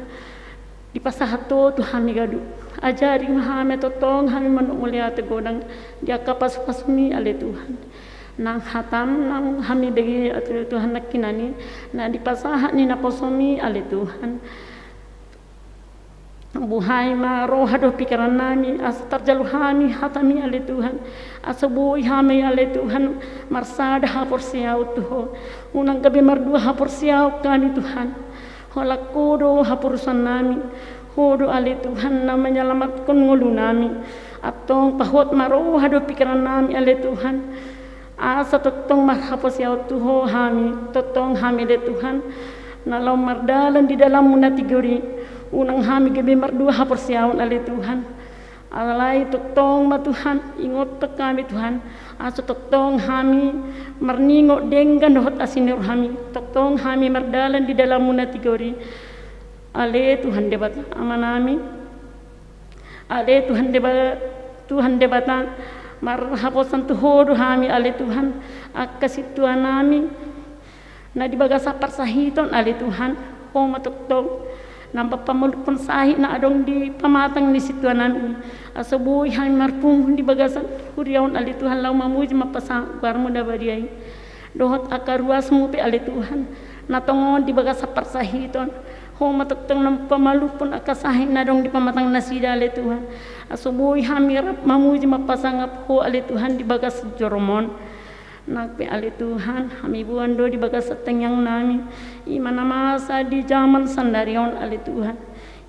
dipasahat Ho tu hami ganup. Ajari ma hami tongtong hami mandok mauliate godang di angka pasupasum i, ale Tuhan. Nang hatam, nang hami bege, ale Tuhan, nangkinan i na dipasahat ni naposom i, ale Tuhan. Buhai ma roha dohot pingkirannami, asa tarjalo hami hatam i, ale Tuhan. Asa boi hami, ale Tuhan, marsada haporseaon tu Ho. Unang gabe mardua haporseaon hami, Tuhan. Holan Ho do haporusannami. Ho do, ale Tuhan, na manyalamatkon ngolunami. Antong pahothon ma roha dohot pingkirannami, ale Tuhan. Asa tongtong marhaporseaon tu Ho hami, tongtong hami, ale Tuhan, na laho mardalan di dalanmu na tigor i. Unang hami gabe mardua haporseaon, ale Tuhan. Alai tongtong ma, Tuhan, ingothon hami, Tuhan, asa tongtong hami marningot denggan dohot asi ni roham i, tongtong hami mardalan di dalanmu na tigor i. Ale Tuhan Debata Amanami, ale Tuhan Deba-, Tuhan Debata, marhaposan tu Ho do hami, ale Tuhan, angka sintuanami na di bagasan parsahiton, ale Tuhan. Ho ma tongtong na pamalumhon sahit na adong di pamatang ni sintuanami, asa boi hami marpungu di bagasan huria on, ale Tuhan, laho mamuji, mampasangap goarmu na badia i. Dohot angka ruasmu pe, ale Tuhan, na tongon di bagasan parsahiton, Ho ma tongtong na pamalumhon angka sahit na adong di pamatang nasida ale Tuhan. Asa boi hami rap mamuji mampasangap Ho ale Tuhan di bagas joroMon. Nang pe ale Tuhan, hami boan do di bagasan tangiang nami, i ma na masa di jaman sandari on ale Tuhan,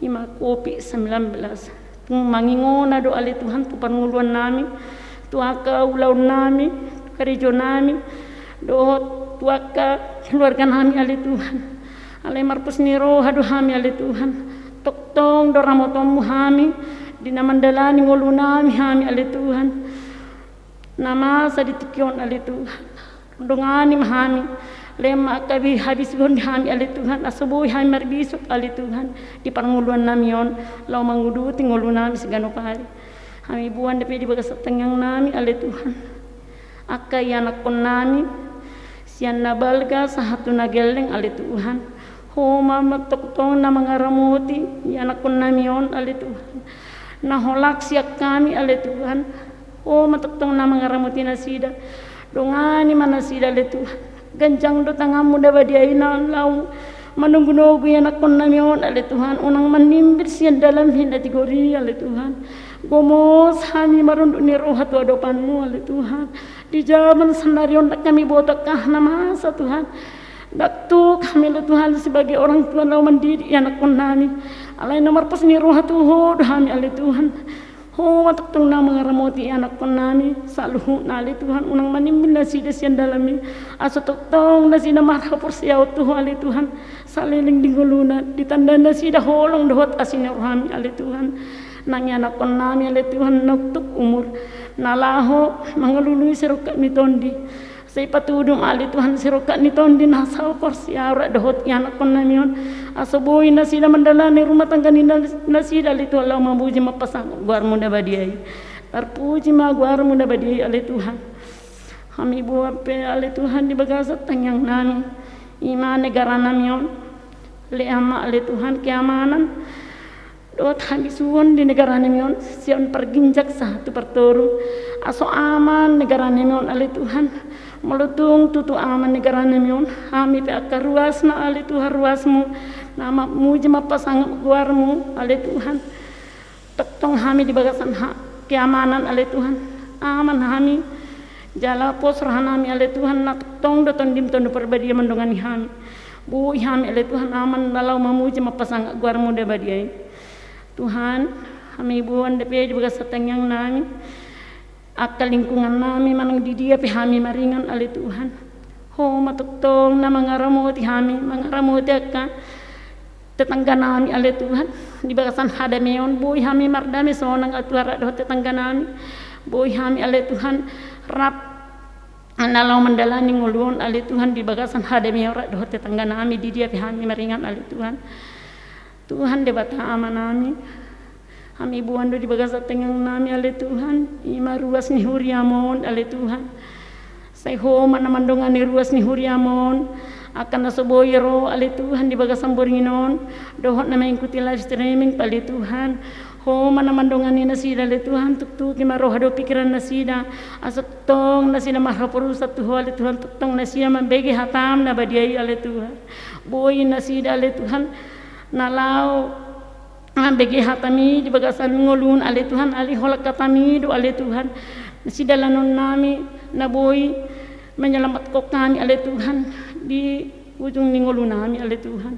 i ma covid sembilan belas. Tung mangingona do ale Tuhan tu parngoluan nami, tu angka ulaon nami, tu karejo nami, dohot tu angka keluarga nami ale Tuhan. Alai marpus ni roha do hami ale Tuhan. Tongtong do ramotonMu hami di na mandalani ngolu nami hami ale Tuhan. Na masa di tingki on ale Tuhan, dongani ma hami. Lehon ma angka bi-, habisuhon di hami ale Tuhan, asa boi hami marbisuk ale Tuhan di parngoluan nami on, laho manguduti ngolu nami siganup ari. Hami boan dope di bagasan tangiang nami ale Tuhan, angka ianakhon nami, sian na balga sahat tu na gelleng ale Tuhan. Ho ma tongtong na mangaramoti ianakhon nami on ale Tuhan, na holan sian hami ale Tuhan. Ho ma tongtong na mangaramoti nasida. Dongani ma nasida ale Tuhan. Ganjang do tanganMu na badia i na laho manogunogu ianakhon nami on ale Tuhan, unang manimbit sian dalanMi na tigor i ale Tuhan. Gomos hami marunduk ni roha tu adopanMu ale Tuhan. Di jaman sandari on ndang hami boto angka na masa Tuhan. Ndang tuk hami ale Tuhan sebagai orang tua laho mandidik ianakhon nami. Alai na marpus ni roha tu Ho do hami ale Tuhan. Ho ma tongtong na mangaramoti ianakhon nami saluhutna ale Tuhan, unang manimbit nasida sian dalanMi. Asa tongtong nasida marhaporseaon tu Ho ale Tuhan, saleleng di ngoluna, ditandai nasida holong dohot asi ni rohaMi ale Tuhan. Nang ianakhon nami ale Tuhan na tuk umur, na laho mangalului sirongkap ni tondi. Sai patudu ma ale Tuhan sirongkap ni tondi na saporseaon rap dohot ianakhon nami on. Asa boi nasida mandalani rumah tangga ni na-, nasida ale Tuhan laho mamuji mampasangap goarMu na badia i. Tarpuji ma goarMu na badia i ale Tuhan. Hami boan pe ale Tuhan di bagasan tangiang nami, i ma negara nami on. Lehon ma ale Tuhan keamanan dohot habisuhon di negara nami on, sian parginjang sahat tu partoru. Asa aman negara nami on ale Tuhan. Molo tung tutu aman negara nami on, hami pe angka ruasna ale Tuhan, ruasMu, na mamuji mampasangap goarMu ale Tuhan. Tongtong hami di bagasan ha-, keamanan ale Tuhan. Aman hami. Jala pos roha nami ale Tuhan, na tongtong do TondiM Tondi Parbadia mandongani hami. Boi hami ale Tuhan aman laho mamuji mampasangap goarMu na badia i. Tuhan, hami boan dope di bagasan tangiang nami, angka lingkungan nami manang di dia pe hami maringan ale Tuhan. Ho ma tongtong na mangaramoti hami, mangaramoti angka tetangga nami ale Tuhan. Di bagasan hadameon boi hami mardame sonang ale Tuhan rap dohot tetangga nami. Boi hami ale Tuhan rap na laho mandalani ngolu on ale Tuhan di bagasan hadameon rap dohot tetangga nami di dia pe hami maringan ale Tuhan. Tuhan Debata Ama nami, hami boan do di bagasan tangiang nami ale Tuhan, i ma ruas ni huriaMon ale Tuhan. Sai Ho ma na mandongani ruas ni huriaMon, angka na so boi ro ale Tuhan di bagasan borngin on, dohot na mengikuti live streaming pe ale Tuhan. Ho ma na mandongani nasida ale Tuhan, tuktuki ma roha dohot pikiran nasida, asa tongtong nasida marhaporusan tu Ho ale Tuhan, tongtong nasida mambege hataM na badia i ale Tuhan. Boi nasida ale Tuhan na laho mambege hataMi di bagasan ngoluna ale Tuhan, alai holan hataMi do ale Tuhan sidalanon nami na boi menyelamatkan hami ale Tuhan di ujung ni ngolu nami ale Tuhan.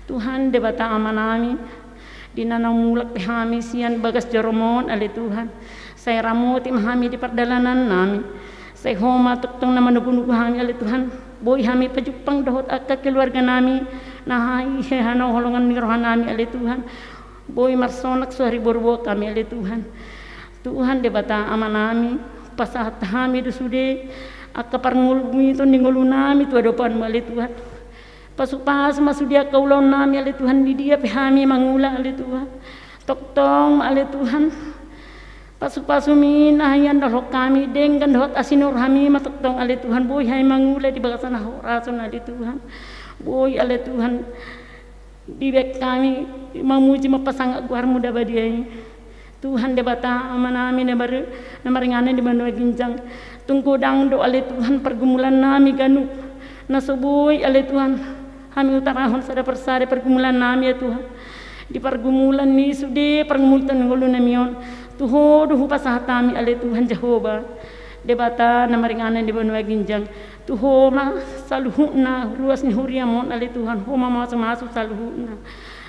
Tuhan Debata Ama nami, di na naung mulak pe hami sian bagas joroMon ale Tuhan, sai ramoti ma hami di pardalanan nami. Sai Ho ma tongtong na manogunogu hami ale Tuhan. Boi hami pajumpang dohot angka keluarga nami na hai he hanaholongan ni roha nami ale Tuhan. Boi marsonak so hariboruboan hami ale Tuhan. Tuhan Debata Ama nami, pasahat hami do sude angka parngolumiton ni ngolu nami tu adopanMu ale Tuhan. Pasupasu ma sude angka ulaon nami ale Tuhan, di dia pe hami mangula ale Tuhan. Tongtong ma ale Tuhan, pasupasuMi na hian dohot hami, denggan dohot asi ni rohaMi ma tongtong ale Tuhan, boi hami mangula di bagasan hahorasan ale Tuhan. Boi ale Tuhan dibaen hami mamuji mampasangap goarMu na badia i. Tuhan Debata Ama nami na mar-, na maringanan di banua ginjang. Tung godang do ale Tuhan pargumulan nami ganup, na so boi ale Tuhan Hami hutamahon sada persada pargumulan nami, ya Tuhan. Di pargumulan ni sude parngoluon ni ngolu nami on, tu Ho do hupasahat hami, ale Tuhan Jahowa, Debata na maringanan di banua ginjang. Tu Ho ma saluhutna ruas ni huriam on, ale Tuhan, Ho ma mamasumasu saluhutna.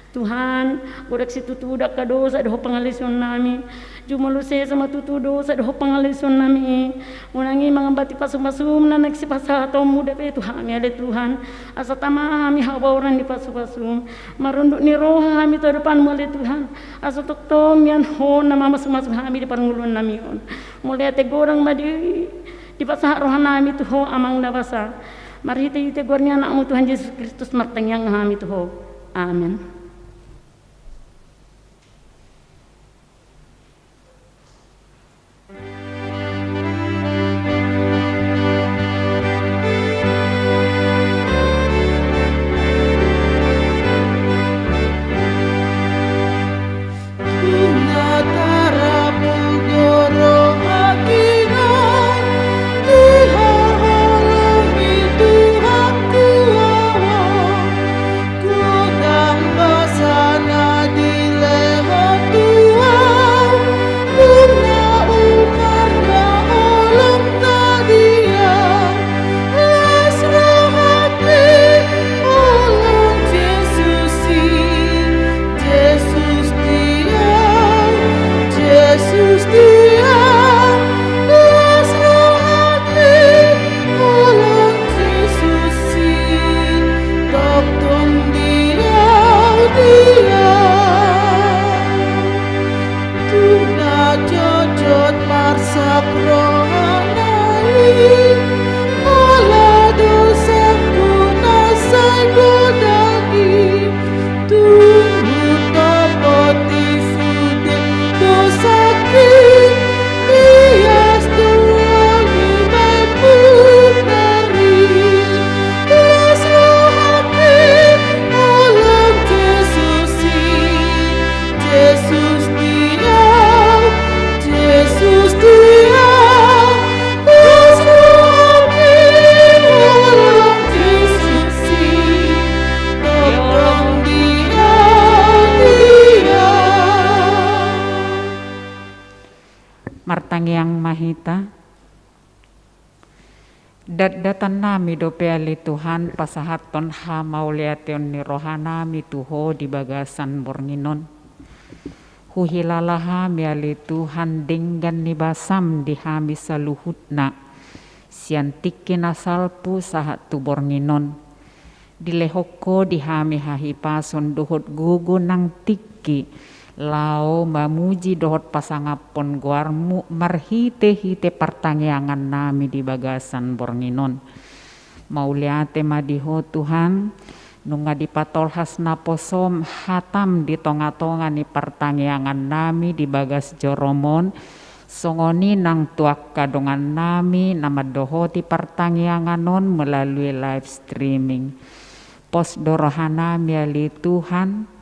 Tuhan, godang situtu angka dosa dohot pangaleson nami. Jumolo sesa ma tutu dosa dohot pangaleson nami i. Unang i mangambati pasumasum na naeng sipasahatonmu dope tu hami, ale Tuhan. Asa tama hami habaoran ni pasupasum. Marunduk ni roha hami tu adopanmu, ale Tuhan. Asa tongtong mian Ho na mamasumasu hami di parngoluon nami on. Mauliate godang ma di, dipasahat roha nami tu Ho, Amang na basa. Marhitehite goar ni Anakmu Tuhan Jesus Kristus martangiang hami tu Ho. Amen. Martangiang ma hita. Datdatan nami dope, ale Tuhan, pasahathon hamauliateon ni roha nami tu Ho di bagasan borngin on. Huhilala hami, ale Tuhan, denggan ni basaM di hami saluhutna, sian tingki na salpu sahat tu borngin on. Dilehon Ho di hami hahipason dohot gogo nang tingki laho mamuji dohot pasangaphon goarMu marhitehite partangiangan nami di bagasan borngin on. Mauliate ma di Ho, Tuhan, nunga dipatolhas naposoM hataM di tongatonga ni partangiangan nami di bagas joroM on, songon i nang tu angka dongan nami na mandohoti partangiangan on melalui live streaming. Pos do roha nami, ale Tuhan,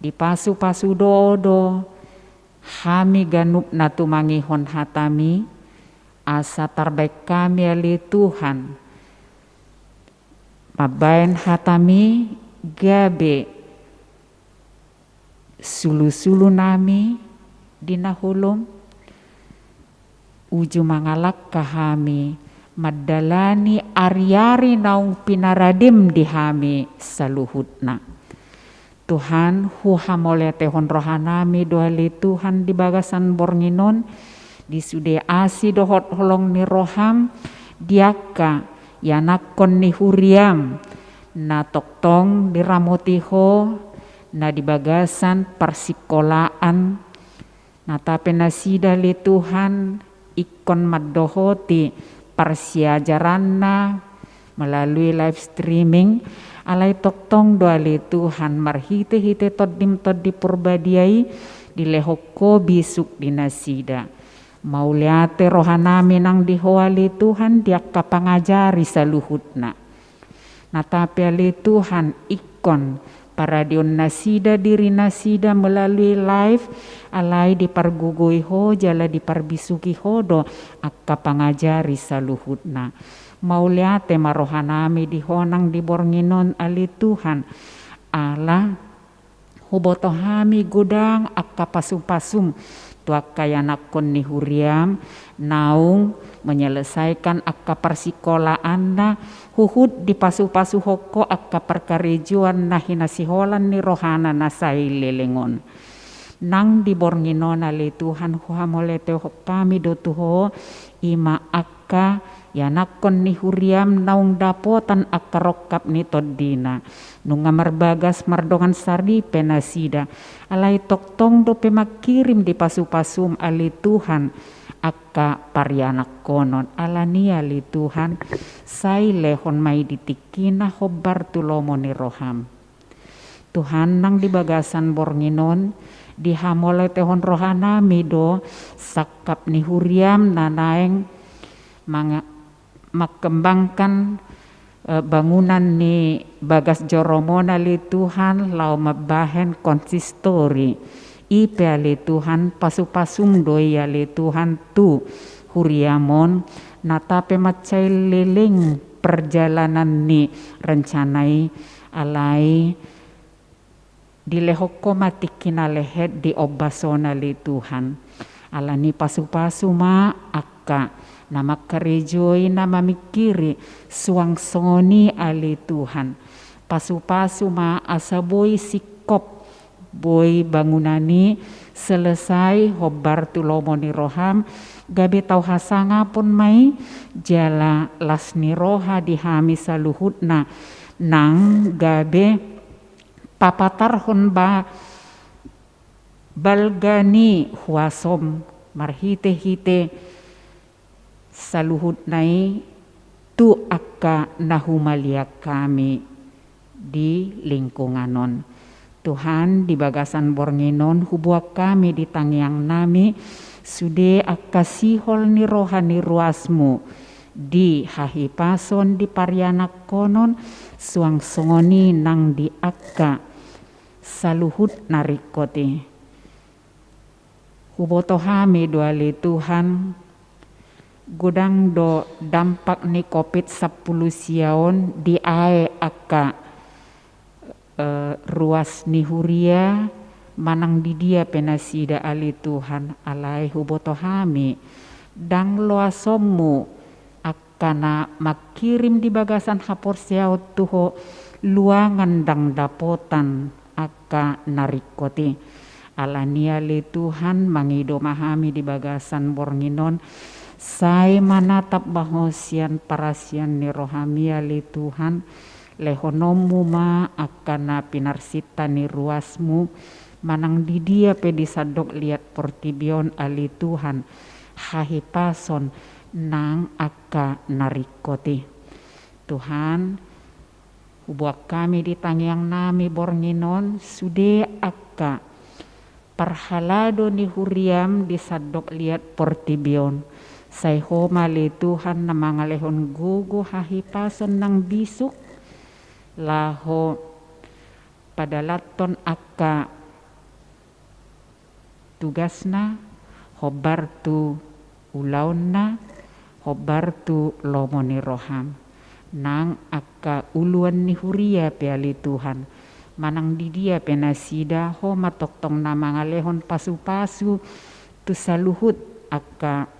dipasupasu Ho do hami ganup na tumangihon hataMi, asa tarbaen hami, ale Tuhan, mambaen hataMi gabe sulusulu nami di na holom, uju mangalangka hami mandalani ariari naung pinaradeM di hami saluhutna. Tuhan, huhamauliatehon roha nami do, ale Tuhan, di bagasan borngin on, di sude asi dohot holong ni rohaM, di angka ianakhon ni huriaM na tongtong diramoti Ho, na di bagasan parsikolaan, na tape nasida, ale Tuhan, ingkon mandohoti parsiajaranna melalui live streaming, alai tongtong do, ale Tuhan, marhitehite TondiM Tondi Porbadia i, dilehon Ho bisuk di nasida. Mauliate roha nami nang di Ho, ale Tuhan, di angka pangajari saluhutna. Na tape, ale Tuhan, ingkon paradeon nasida diri nasida melalui live, alai dipargogoi Ho jala diparbisuki Ho do angka pangajari saluhutna. Mauliate ma rohanami di Ho nang di borngin on, ale Tuhan, ala huboto hami godang angka pasupasum tu angka ianakhon ni huriam naung menyelesaikan angka parsikolaanna, huhut dipasupasuhon Ho angka parkarejoan na hinasiholan ni rohana na sai leleng on. Nang di borngin on, ale Tuhan, huhamauliatehon hami do tu Ho, i ma angka ianakhon ni huriam naung dapotan angka rongkap ni tondina. Nunga marbagas mardongan saripe nasida, alai tongtong dope mangkirim di pasupasum, ale Tuhan, angka parianakhonon. Alani i, ale Tuhan, sai lehon ma i di tingkina hombar tu lomo ni roham. Tuhan, nang di bagasan borngin on, dihamauliatehon rohanami do sangkap ni huriam na naeng manga-, mangkembangkan, eh, bangunan ni bagas jorom on, ale Tuhan, laho mambahen konsistori. I pe, ale Tuhan, pasupasum do i, ale Tuhan, tu huriam on, nang pe mansai leleng parjalanan ni rencana i, alai dilehon Ho ma tingki na lehet di ombas on, ale Tuhan. Alani i, pasupasu ma angka na mangkarejoi, na mamingkiri, suang songon i, ale Tuhan. Pasupasu ma asa boi singkop, boi bangunan i selesai hombar tu lomo ni roham, gabe tau hasangapon ma i jala las ni roha di hami saluhutna, nang gabe papatarhon ba-, balga ni huasom marhitehite saluhutna i tu angka na humaliang hami di lingkungan on. Tuhan, di bagasan borngin on huboan hami di tangiangnami sude angka sihol ni roha ni ruasmu di hahipason, di parianakhonon, suang songon i nang di angka saluhut na ringkot i. Huboto hami do, ale Tuhan, godang do dampak ni covid sampulu sia on di aek angka, eh, ruas ni huria manang di dia pe nasida, ale Tuhan, alai huboto hami ndang loasonmu angka na mangkirim di bagasan haporseaon tu Ho luangan ndang dapotan angka na ringkot i. Alani i, ale Tuhan, mangido ma hami di bagasan borngin on, sai manatap ma Ho sian parasian ni rohami, ale Tuhan, lehononmu ma angka na pinarsinta ni ruasmu, manang di dia pe di sandok liat portibi on, ale Tuhan, hahipason nang angka na ringkot i. Tuhan, huboan hami di tangiangnami borngin on sude angka parhalado ni huriam di sandok liat portibi on. Sai Ho ma, ale Tuhan, na mangalehon gogo, hahipason nang bisuk laho padalathon angka tugasna hombar tu ulaonna, hombar tu lomo ni roham. Nang angka uluan ni huria pe, ale Tuhan, manang di dia pe nasida, Ho ma tongtong na mangalehon pasupasu tu saluhut angka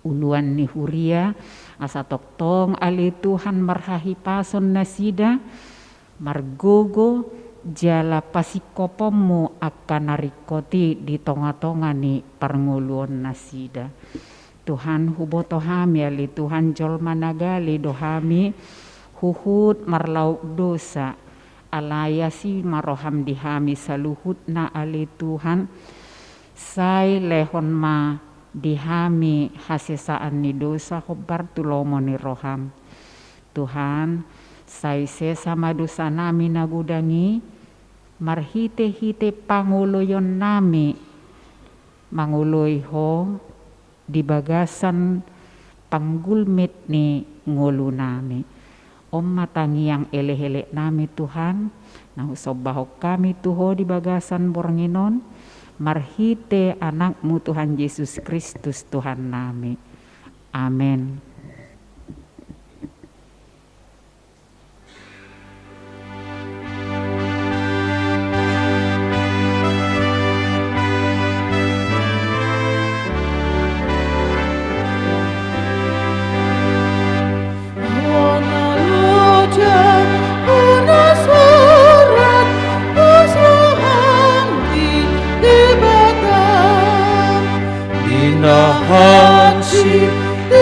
uluan ni huria, asa tongtong, ale Tuhan, marhahipason nasida, margogo jala pasingkoponmu angka na ringkot i di tongatonga ni parngoluon nasida. Tuhan, huboto hami, ale Tuhan, jolma na gale do hami, huhut marlaok dosa. Alai asi ma roham di hami saluhutna, ale Tuhan, sai lehon ma di hami hasesaan ni dosa hombar tu lomo ni roham. Tuhan, sai sesa ma dosanami na godang i, marhitehite pangoloionnami mangoloi Ho di bagasan panggulmit ni ngolunami. On ma tangiang elekeleknami, Tuhan, na husombahon hami tu Ho di bagasan borngin on, marhite Anakmu, Tuhan Jesus Kristus, Tuhannami. Amen.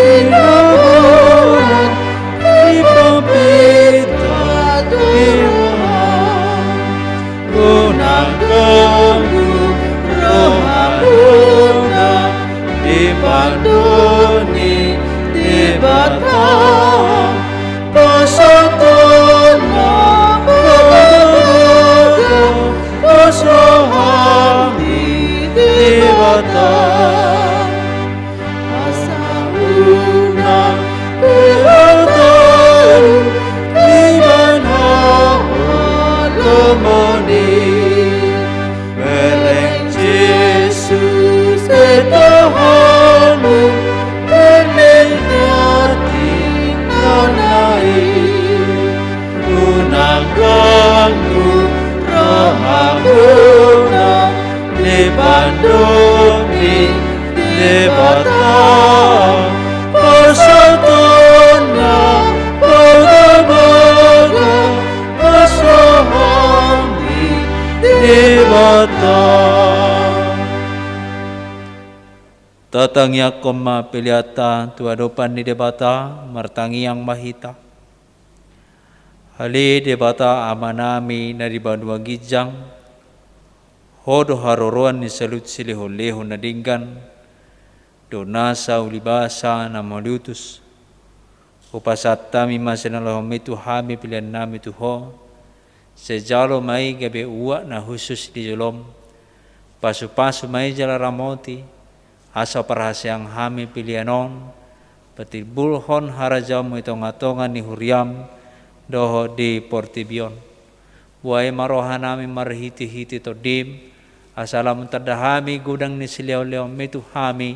Pinaboan di pampita Tuhan. Unang ganggu rohamuna di pando ni Debata. Pasahatonna pagabaga, pos roham di Debata. Asa unang pihataon di bana holomuni. Bereng Jesus, petahanmu, bereng dating nona i. Unang ganggu rohamuna di pando ni Debata. Pasahatonna pagabaga, pos roham di Debata. Tatangiangkon ma peleanta tu adopan ni Debata, martangiang ma hita. Ale Debata Amanami na di banua ginjang, Ho do haroroan ni saluhut silehonlehon na denggan, dohot nasa ulibasa na mauliutus. Hupasahat hami ma sian na nilehonmi tu hami peleannami tu Ho. Sai jalo ma i gabe uap na hushus di jolom. Pasupasu ma i jala ramoti, asa parhaseang hami pelean on patimbulhon harajaonmu di tongatonga ni huriam dohot di portibi on. Buhai ma rohanami marhitehite Tondim, asa lam tanda hami godang ni silehonlehonmi tu hami,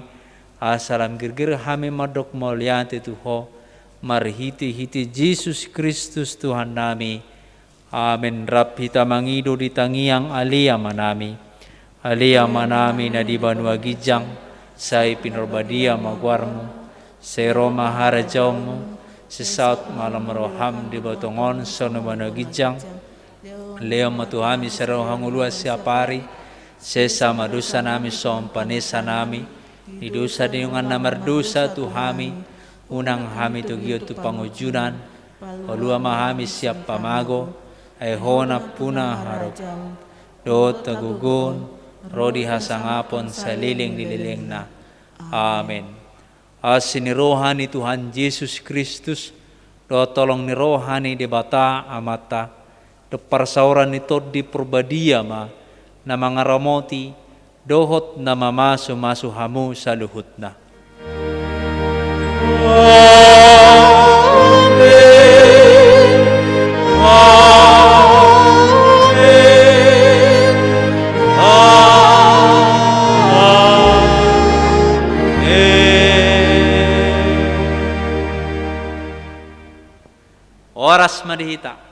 asa lam girgir hami mandok mauliate tu Ho, marhitehite Jesus Kristus Tuhannami. Amen. Rap hita mangido di tangiang Ale Amanami. Ale Amanami na di banua ginjang, sai pinarbadia ma goarmu, sai ro ma harajaonmu, sai saut ma lam roham di botong on songon banua ginjang. Lehon ma tu hami sadari on hangoluan siapari, sesa ma dosanami songon panesanami di dosa ni dongan na mardosa tu hami, unang hami togihon tu pangunjunan, palua ma hami sian pamago, ai Ho nampuna harogoan dohot hagogoon, ro di hasangapon saleleng ni lelengna. Amen. Asi ni roha ni Tuhan Jesus Kristus, dohot holong ni roha ni Debata Amanta, dohot parsaoran ni Tondi Parbadia ma na mangaramoti dohot na mamasumasu hamu saluhutna. Amen. Amen. Amen. Horas ma di hita.